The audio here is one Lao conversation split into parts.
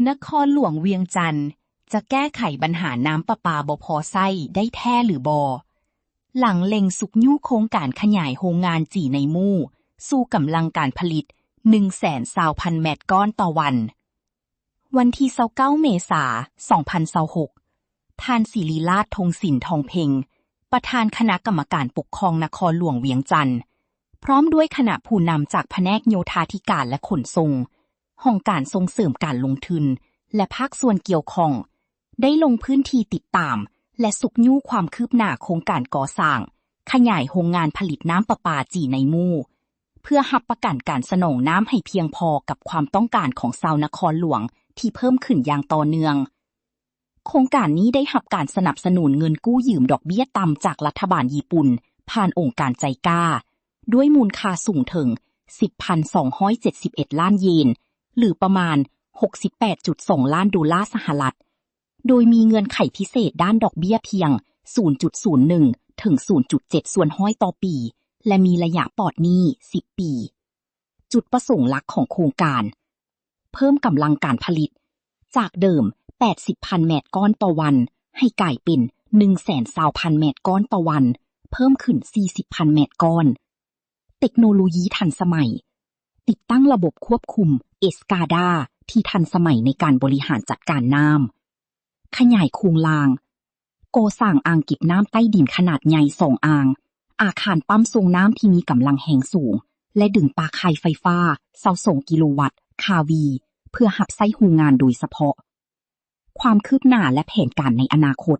ນະຄອນຫຼວງວຽງຈັນ ຈະແກ້ໄຂບັນຫານ້ຳປະປາບໍ່ພໍໃຊ້ໄດ້ແທ້ຫຼືບໍ່? ຫຼັງເລັ່ງຊຸກຍູ້ໂຄງການຂະຫຍາຍໂຮງງານຈີໄນມູສູ່ກຳລັງການຜະລິດ ໜຶ່ງແສນຊາວພັນແມັດກ້ອນຕໍ່ວັນ. ວັນທີຊາວເກົ້າເມສາ ສອງພັນຊາວຫົກ ທ່ານສິລິລາດ ທົງສິນທອງເພັງ ປະທານຄະນະກຳມະການປົກຄອງນະຄອນຫຼວງວຽງຈັນ ພ້ອມດ້ວຍຄະນະຜູ້ນຳຈາກພະແນກໂຍທາທິການ ແລະ ຂົນສົ່ງ, ຫ້ອງການສົ່ງເສີມການລົງທຶນ ແລະ ພາກສ່ວນກ່ຽວຂ້ອງ ໄດ້ລົງພື້ນທີ່ຕິດຕາມ ແລະ ຊຸກຍູ້ຄວາມຄືບໜ້າໂຄງການກໍ່ສ້າງຂະຫຍາຍໂຮງງານຜະລິດນ້ຳປະປາຈີໄນມູ ເພື່ອຮັບປະກັນການສະໜອງນ້ຳໃຫ້ພຽງພໍກັບຄວາມຕ້ອງການຂອງຊາວນະຄອນຫຼວງທີ່ເພີ່ມຂຶ້ນຢ່າງຕໍ່ເນື່ອງ. ໂຄງການນີ້ໄດ້ຮັບການສະໜັບສະໜູນເງິນກູ້ຢືມດອກເບ້ຍຕ່ຳຈາກລັດຖະບານຍີ່ປຸ່ນ ຜ່ານອົງການໄຈກາ ດ້ວຍມູນຄ່າສູງເຖິງ ສິບພັນສອງຮ້ອຍເຈັດສິບເອັດລ້ານເຢນ ຫຼື ປະມານ ຫົກສິບແປດຈຸດສອງລ້ານໂດລາສະຫະລັດ, ໂດຍມີເງື່ອນໄຂພິເສດດ້ານດອກເບ້ຍພຽງ ສູນຈຸດສູນໜຶ່ງ ເຖິງ ສູນຈຸດເຈັດສ່ວນຮ້ອຍຕໍ່ປີ ແລະ ມີໄລຍະປອດໜີ້ ສິບປີ. ຈຸດປະສົງຫຼັກຂອງໂຄງການ ເພີ່ມກຳລັງການຜະລິດ ຈາກເດີມ ແປດສິບພັນແມັດກ້ອນຕໍ່ວັນ ໃຫ້ກາຍເປັນ ໜຶ່ງແສນຊາວພັນແມັດກ້ອນຕໍ່ວັນ, ເພີ່ມຂຶ້ນ ສີ່ສິບພັນແມັດກ້ອນ. ເຕັກໂນໂລຢີທັນສະໄໝ, ຕິດຕັ້ງລະບົບຄວບຄຸມ SCADA ທີ່ທັນສະໄໝໃນການບໍລິຫານຈັດການນ້ຳ. ຂະຫຍາຍໂຄງລ່າງ, ກໍ່ສ້າງອ່າງເກັບນ້ຳໃຕ້ດິນຂະໜາດໃຫຍ່ສອງອ່າງ, ອາຄານປ້ຳສົ່ງນ້ຳທີ່ມີກຳລັງແຮງສູງ ແລະ ດຶງປາຂ່າຍໄຟຟ້າ ຊາວສອງກິໂລວັດ ຄາວີ ເພື່ອຮັບໃຊ້ໂຮງງານໂດຍສະເພາະ. ຄວາມຄືບໜ້າ ແລະ ແຜນການໃນອະນາຄົດ.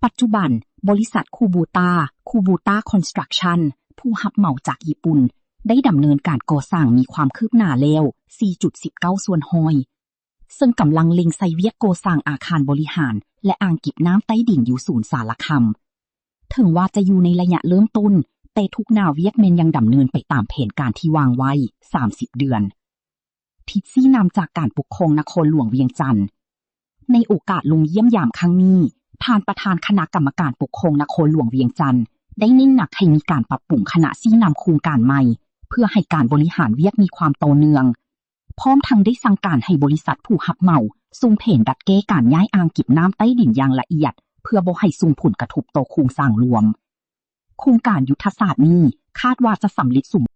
ປັດຈຸບັນ, ບໍລິສັດ Kubota, Kubota Construction ຜູ້ຮັບເໝົາຈາກຍີ່ປຸ່ນ ໄດ້ດຳເນີນການກໍ່ສ້າງມີຄວາມຄືບໜ້າແລ້ວ ສີ່ຈຸດສິບເກົ້າສ່ວນຮ້ອຍ ເຊິ່ງກຳລັງເລັ່ງໃສ່ວຽກກໍ່ສ້າງອາຄານບໍລິຫານ ແລະ ອ່າງເກັບນ້ຳໃຕ້ດິນຢູ່ສູນສາລະຄຳ. ເຖິງວ່າຈະຢູ່ໃນໄລຍະເລີ່ມຕົ້ນ, ແຕ່ທຸກໜ້າວຽກແມ່ນຍັງດຳເນີນໄປຕາມແຜນການທີ່ວາງໄວ້ ສາມສິບເດືອນ. ທິດຊີ້ນຳຈາກການປົກຄອງນະຄອນຫຼວງວຽງຈັນ. ໃນໂອກາດລົງຢ້ຽມຢາມຄັ້ງນີ້, ທ່ານປະທານຄະນະກຳມະການປົກຄອງນະຄອນຫຼວງວຽງຈັນ ໄດ້ເນັ້ນໜັກໃຫ້ມີການປັບປຸງຄະນະຊີ້ນຳໂຄງການໃໝ່ ເພື່ອໃຫ້ການບໍລິຫານວຽກມີຄວາມຕໍ່ເນື່ອງ, ພ້ອມທັງໄດ້ສັ່ງການໃຫ້ບໍລິສັດຜູ້ຮັບເໝົາສົ່ງແຜນດັດແກ້ການຍ້າຍອ່າງເກັບນ້ຳໃຕ້ດິນຢ່າງລະອຽດ ເພື່ອບໍ່ໃຫ້ສົ່ງຜົນກະທົບຕໍ່ໂຄງສ້າງລວມ. ໂຄງການຍຸດທະສາດນີ້ຄາດວ່າຈະສຳເລັດສົມ